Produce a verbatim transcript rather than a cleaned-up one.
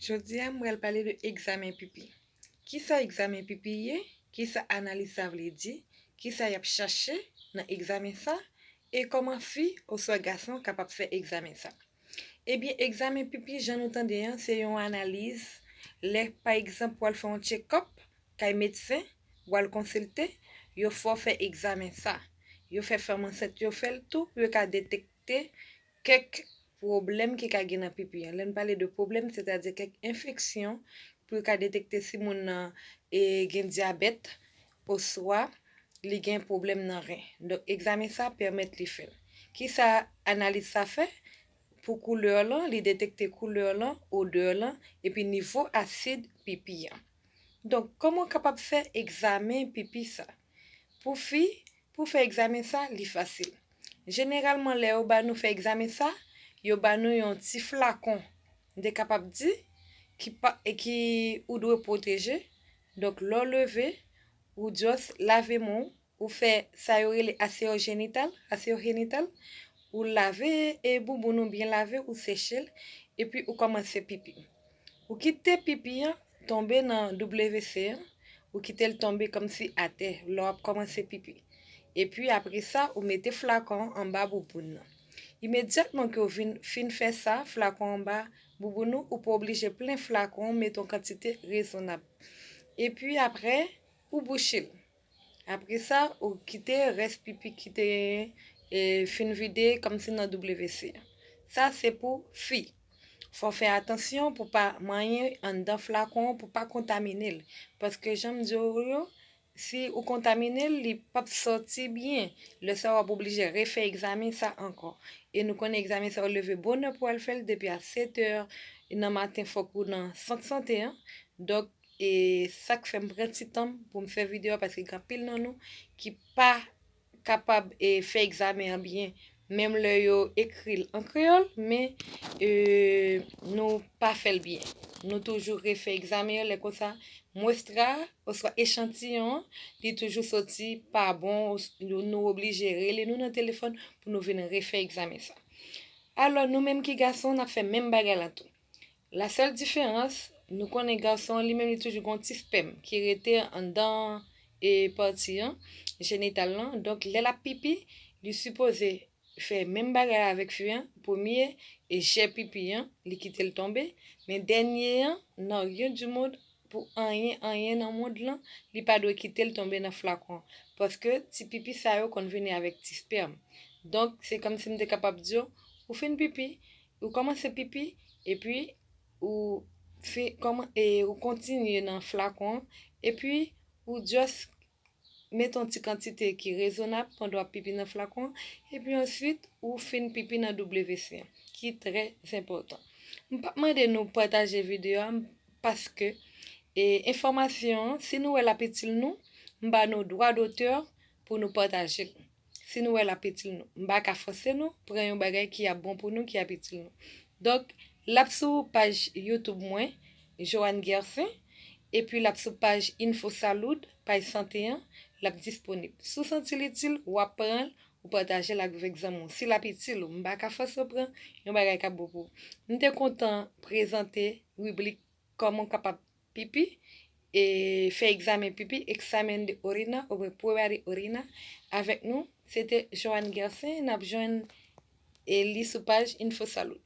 Jodi a, m pral pale de egzamen pipi. Kisa egzamen pipi ye? Kisa analiz sa vle di? Kisa y ap chache nan egzamen sa? E kòman fi oswa gason kapab fè egzamen sa? Ebyen, egzamen pipi, jan nou tande an, se yon analiz. Lè, pa egzanp, w al fè yon tchekòp kay medsen, w al konsilte, yo fè w fè egzamen sa. Yo fè fanm ansent yo fè l tou pou yo ka detekte kèk pwoblèm ki ka gen nan pipi an. Lè n pale de pwoblèm, sètadi kèk enfeksyon, pou yo ka detekte si moun nan e, gen dyabèt oswa li gen pwoblèm nan ren. Donk, egzamen sa pèmèt li fè l. Kisa analiz sa fè? Pou koulè lan, li detekte koulè lan, odè lan, epi nivo asid pipi an. Donk, kòman w kapab fè egzamen pipi sa? Pou fi, pou fè egzamen sa, li fasil. Jeneralman, lè yo ba nou fè egzamen sa, yo ba nou yon ti flakon, m te kapab di, ki pa, e ki ou dwe pwoteje. Donk, lè w leve, ou just lave men w, ou fè sa yo rele aseyo jenital, aseyo jenital, ou lave e bouboun ou byen lave, ou seche l, epi ou kòmanse pipi. Ou kite pipi an tonbe nan W C an, ou kite l tonbe kòmsi atè, lè w ap kòmanse pipi. Epi apre sa, ou mete flakon an anba bouboun nan. Imedyatman ke w vin, fin fè sa, flakon anba bouboun ou, ou pa oblije plen flakon, mete yon kantite rezonab. Epi apre, ou bouche l. Apre sa, ou kite rès pipi ki te e, fin vide kòmsi nan W C an. Sa se pou fi. Fò w fè atansyon pou pa manyen anndan flakon an, pou pa kontamine l. Paske jan m di w yo, si ou kontamine l, li p ap sòti byen. Lè sa a, w ap oblije refè egzamen sa ankò. E nou konnen egzamen sa a, ou leve bonè pou w al fè l depi a sèt è nan maten, fòk ou nan sant sante an. Donk, e sa k fè m pran ti tan m pou m fè videyo a, paske gen anpil nan nou ki pa kapab e, fè egzamen an byen, menm lè yo ekri l an kreyòl, men e, nou pa fè l byen. Nou toujou refè egzamen an, lè konsa, mwestra a, oswa echantiyon an, li toujou soti pa bon, os-, nou, nou oblije rele nou nan telefòn pou nou vin refè egzamen sa. Alò, nou menm ki gason, n ap fè menm bagay la tou. La sèl diferans, nou konnen gason an li menm li toujou gen yon ti spèm ki rete anndan e pati an, jenital lan. Donk, lè l ap pipi, li sipoze fè menm bagay la avèk fi an. Premye e jè pipi an, li kite l tonbe. Men dènye an, nan ryen di mond, pou anyen, anyen nan mond lan, li pa dwe kite l tonbe nan flakon an. Paske ti pipi sa yo konn vini avèk ti spèm. Donk, se kòmsi m te kapab di w, ou fin pipi, ou kòmanse pipi, epi ou fi, kòman, e ou kontinye nan flakon an, epi ou just mete yon ti kantite ki rezonab pandan w ap pipi nan flakon an, epi answit ou fin pipi nan W C an, ki trè enpòtan. M p ap mande nou pataje videyo a, m, paske e, enfòmasyon an, si nou wè l ap itil nou, m ba nou dwa dotè pou nou pataje l. Si nou wè l ap itil nou, m pa ka fòse nou pran yon bagay ki ap bon pou nou, ki ap itil nou. Donk, l ap sou paj YouTube mwen, Joanne Gersin, epi l ap sou paj Info Salud, paj sante an, l ap disponib. Si w santi l itil, w ap pran l, ou pataje l avèk zanmi w. Si l ap itil ou, m pa ka fòse w pran yon bagay k ap bon pou ou. M te kontan prezante ribrik kòman w kapab pipi, e fè egzamen pipi, examen de orina, oubyen prueba de orina, avèk nou. Se te Joanne Gersin, n ap jwenn e li sou paj Info Salud.